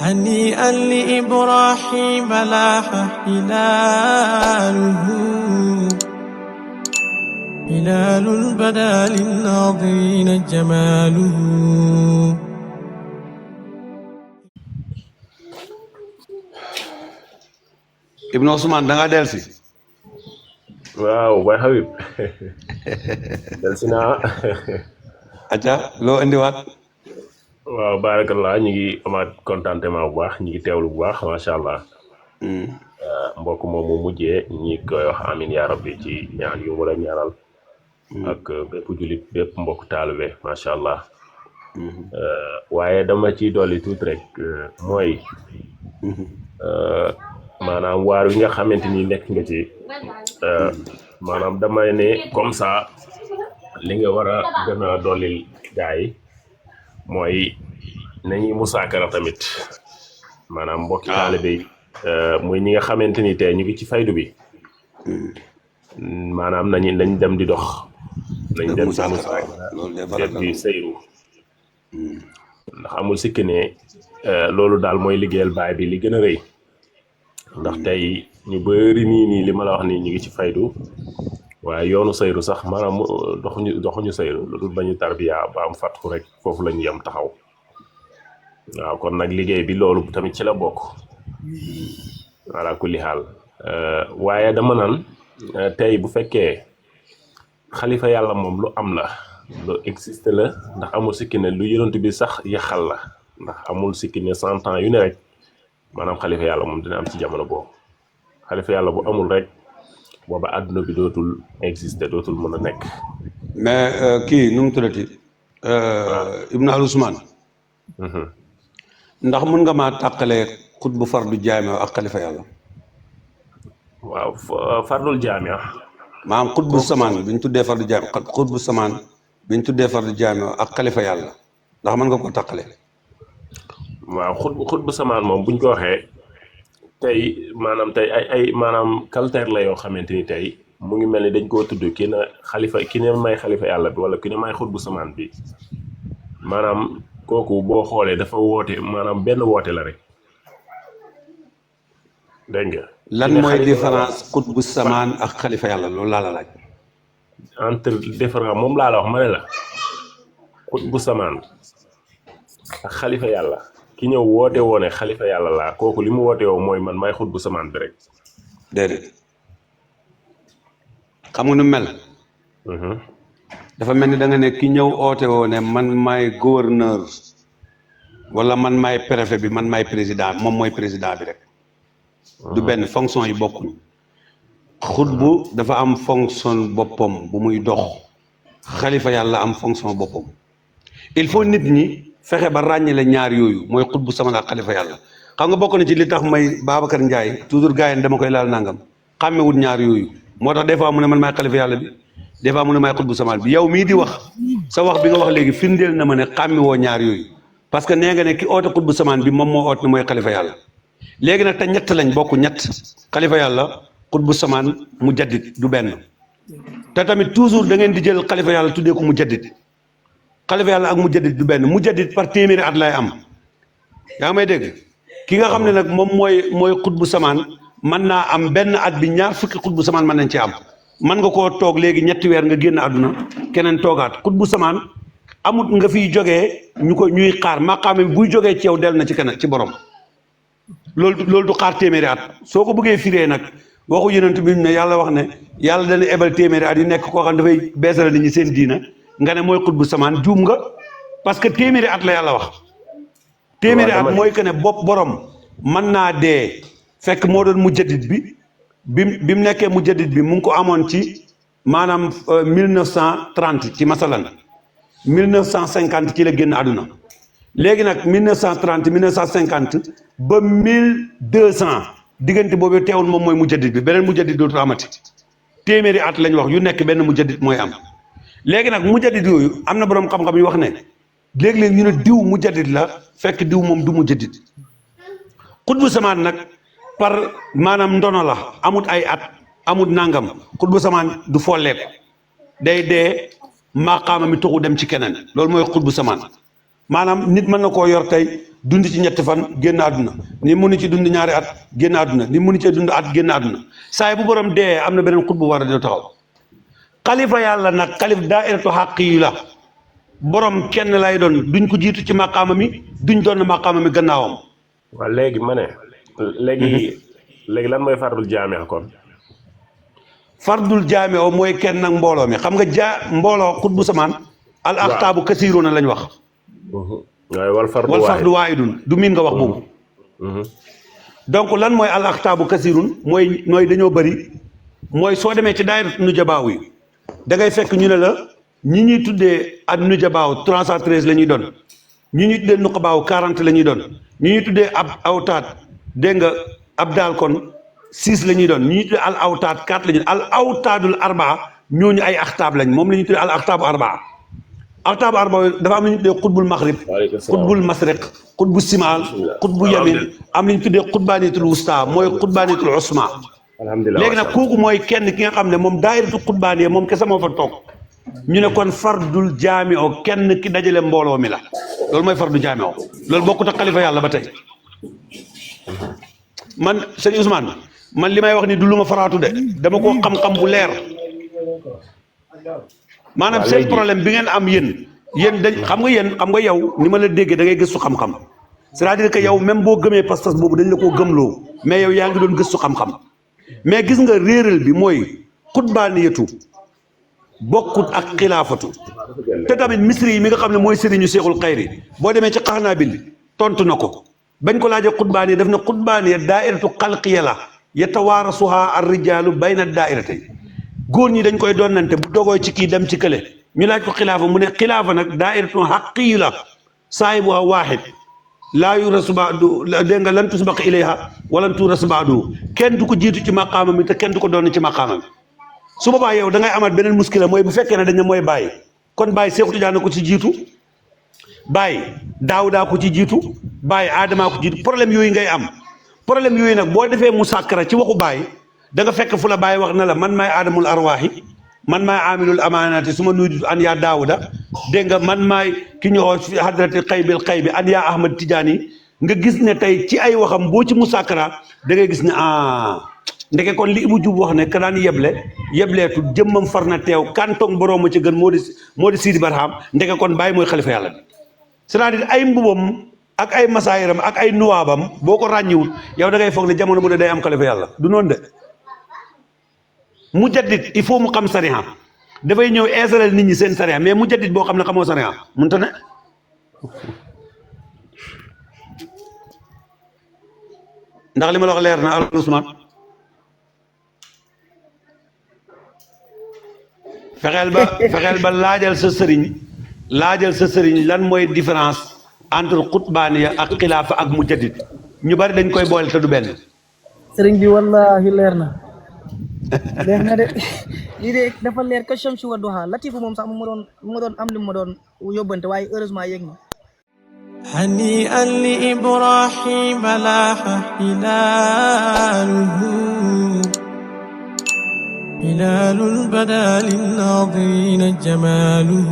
هنيئا لإبراهيم لاح هلاله هلال بدا للناظرين جماله. Ibn Ousmane da nga delsi waaw Baye Habib delsi naa acca loo indiwaat waaw barakallah ñu ngi amaat contentement bu baax ñu ngi teewlu bu baax macha allah mbokk moom mu mujjee ñi koy wax amin yaa rabbi ci ñaan yu wala ñaanal ak bépp julit bépp mbokk taalibe macha allah waaye dama ci dolli tuuti rek mooy maanaam waar wi nga xamante ni nekk nga ci maanaam damay ne comme ça li nga war a gën a dollil gaa yi mooy nañuy musaakara tamit maanaam mbokki taalibe yi muy ñi nga xamante ni tey ñu ngi ci faydu bi maanaam nañ dem di dox nañ dem di musaakara di sëyru ndax amul sikki ne loolu daal mooy liggéeyal baay bi li gën a rëy ndax tey ñu bëri nii li ma la wax nii ñu ngi ci faydu waaye yoonu sayru sax maanaam doxuñu sayru lu dul bañu tarbiya ba am fatku rek foofu lañu yem taxaw waaw kon nag liggéey bi loolu tamit ci la bokk ala kulli xaal waaye dama naan tey bu fekkee xalifa yàlla moom lu am la lu existe la ndax amul sikki ne lu yonent bi sax yaxal la ndax amul sikki ne 100 ans yu ne rek maanaam xalifa yàlla moom dina am ci jamono boobu xalifa yàlla bu amul rek booba àdduna bi dootul exister dootul mën a nekk. mais kii nu mu tuddati Ibn Ousmane ndax mën nga maa tàqalee xutbu fardu jaamia ak xalifa yàlla. waaw fardul jaamia maanaam xutbu samaan bi ñu tuddee fardu jaamia xutbu samaan bi ñu tuddee fardu jaamia ak xalifa yàlla ndax mën nga ko tàqalee. waaw xutbu samaan moom buñ ko waxee tey maanaam tey ay maanaam kalteer la yoo xamante ni tey mu ngi mel ni dañ koo tudd ki ne may xalifa yàlla bi wala ki ne may xutbu samaan bi maanaam kooku boo xoolee dafa woote maanaam benn woote la rek dégg nga. lan mooy différence xutbu samaan ak xalifa yàlla loolu laa la laaj. entre différence moom laa la wax ma ne la xutbu samaan ak xalifa yàlla. ki ñëw woote woone xalifa yàlla laa kooku li mu woote woo mooy man may xutbu samaan bi rek. déedéet xam nga nu mel. dafa mel ni da nga ne ki ñëw oote woo ne man maay gouverneur wala man maay préfet bi man maay président moom mooy président bi rek. du benn fonction yi bokkuñu. xutbu dafa am fonction boppam bu muy dox. xalifa yàlla am fonction boppam. il faut nit ñi. fexe ba ràññale ñaar yooyu mooy xutbu samaan ak xalifa yàlla xam nga bokk na ci li tax may Babacar Ndiaye toujours gars yi dama koy laal nangam xàmmewut ñaar yooyu moo tax des fois mu ne man maay xalifa yàlla bi des fois mu ne maay xutbu samaan bi yow mii di wax sa wax bi nga wax léegi firndeel na ma ne xàmmewoo ñaar yooyu parce que nee nga ne ki oote xutbu samaan bi moom moo oote ne mooy xalifa yàlla léegi nag te ñett lañ bokk ñett xalifa yàlla xutbu samaan mu jaddit du benn te tamit toujours da ngeen di jël xalifa yàlla tuddee ko mu jaddit xalifa yàlla ak mujaddid du benn mujaddid par téeméeri at lay am yaa ngi may dégg ki nga xam ne nag moom mooy xutbu samaan mën naa am benn at bi ñaar fukki xutbu samaan mën nañ ci am mën nga koo toog léegi ñetti weer nga génn àdduna keneen toogaat xutbu samaan amut nga fiy jógee ñuy xaar maqaame buy jógee ci yow dellu na ci keneen ci borom loolu du xaar téeméeri at soo ko bëggee firee nag waxu yonent bi ne yàlla wax ne yàlla dana ebal téeméeri at yu nekk koo xam dafay beesal nit ñi seen diina nga ne mooy xutbu samaan juum nga parce que téeméeri at la yàlla wax téeméeri at mooy que ne bopp borom mën naa dee fekk moo doon mujaddid bi mu nekkee mujaddid bi mu ngi ko amoon ci maanaam 1930 ci masalan 1950 ci la génn àdduna léegi nag 1930 1950 ba 1200 diggante boobu teewul moom mooy mujaddid bi beneen mujaddid dootul amati téeméeri at lañ wax yu nekk benn mujaddid mooy am léegi nag mujaddid yooyu am na boroom xam-xam yu wax ne léeg-léeg ñu ne diw mujaddid la fekk diw moom du mujaddid xutbu samaan nag par maanaam ndono la amut ay at amut nangam xutbu samaan du folleeku day dee maqaama mi toxu dem ci keneen loolu mooy xutbu samaan maanaam nit mën na koo yor tey dund ci ñetti fan génn àdduna ni mënu ci dund ñaari at génn àdduna ni mënu ci dund at génn àdduna saa bu borom dee am na beneen xut bu war a dina taxaw xalifa yàlla nag xalif daairatu xàq yi la borom kenn lay doon duñ ko jiitu ci maqaama mi duñ doon maqaama mi gannaawam. waaw léegi ma ne léegi lan mooy fardul jaamia kon. fardul jaamia mooy kenn nag mbooloo mi xam nga mbooloo xut bu samaan. al axtaabu kasiiruna lañ wax. waaye wal fardu waahidun du miin nga wax boobu. donc lan mooy al axtaabu kasiirun mooy dañoo bëri mooy soo demee ci daayira nujabaaw yi da ngay fekk ñu ne la ñi ñuy tuddee ak nujabaaw 313 la ñuy doon ñi ñuy tuddee nuqabaaw 40 la ñuy doon ñi ñuy tuddee ab awtaat dégg nga ab daal kon 6 la ñuy doon ñi ñuy tuddee al awtaat 4 la ñuy doon al awtaadul arbaa ñooñu ay axtaab lañ moom la ñuy tuddee al axtaabu arbaa. axtaabu arbaa dafa am lu ñu tuddee xutbul maghrib xutbul masriq xutbu simaal xutbu yamin am lu ñu tuddee xutbaanitul wusta mooy xutbaanitul usma. léegi nag kooku mooy kenn ki nga xam ne moom daayiratu xutbaaniya moom kese moo fa toog ñu ne kon fardul jaami o kenn ki dajale mbooloo mi la loolu mooy fardu jaami o loolu bokkut ak xalifa yàlla ba tey man sëñ Ousmane man li may wax ni du lu ma faraatu de dama ko xam-xam bu leer maanaam seen problème bi ngeen am yéen dañ xam nga yow ni ma la déggee da ngay gëstu xam-xam c'est-à-dire que yow même boo gëmee pas-pas boobu dañ la koo gëmloo mais yow yaa ngi doon gëstu xam-xam mais gis nga réeral bi mooy xutbaaniyatu bokkut ak xilaafatu te tamit misri yi mi nga xam ne mooy sëriñu seexul xayri boo demee ci xaanaabil bi tontu na ko bañ ko laajee xutbaaniya daf na xutbaaniya daairatu xalqiya la yatawaarasuha ar rijaalu bayna daairatayn góor ñi dañ koy doonante bu dogoo ci kii dem ci kële ñu laaj ko xilaafa mu ne xilaafa nag daairatu xaqiyu la saahibuha waahid laa yurasu baadu dégg nga lan tusbaq ilayha wala turasu baadu kenn du ko jiitu ci maqaama mi te kenn du ko doon ci maqaama mi su boobaa yow da ngay amaat beneen muskila mooy bu fekkee ne dañ ne mooy bàyyi kon bàyyi Seexu Tijaan ko ci jiitu bàyyi Daawuda ko ci jiitu bàyyi Aadama ko jiitu problème yooyu ngay am problème yooyu nag boo defee musakkara ci waxu bàyyi da nga fekk fu la bàyyi wax na la man maay aadamul arwaaxi man maay amilul amaanaati su ma nuyu an yaa Daawuda dégg nga man maay ki ñëwoo fi hadrati xay bi an yaa Ahmad Tijaani nga gis ne tey ci ay waxam boo ci musakkara da ngay gis ne ndeke kon li Ibou Diouf wax ne ka daan yebleetu jëmmam far na teew kantoŋ boroom ma ci gën moo di Sidi Barham ndeke kon bàyyi mooy xalifa yàlla bi c'est-à-dire ay mbubam ak ay masaayiram ak ay nuwaabam boo ko ràññiwul yow da ngay foog ne jamono bu ne day am xalifa yàlla du noonu de mujaddid il faut mu xam sariya dafay ñëw eesalal nit ñi seen sariya mais mujaddid boo xam ne xamoo sariya mënta ne ndax li ma la wax leer na al Ousmane fexeel ba laajal sa sëriñ lan mooy différence entre xutbaaniya ak xilaafa ak mujaddid ñu bari dañ koy boole te du benn sëriñ bi wallahi leer na de lii de dafa leer ka Shamsu wa Duha Latifu moom sax mu doon am li ma doon yóbbante waaye heureusement yéeg na هنيئا لإبراهيم لاح هلاله هلال بدا للناظرين جماله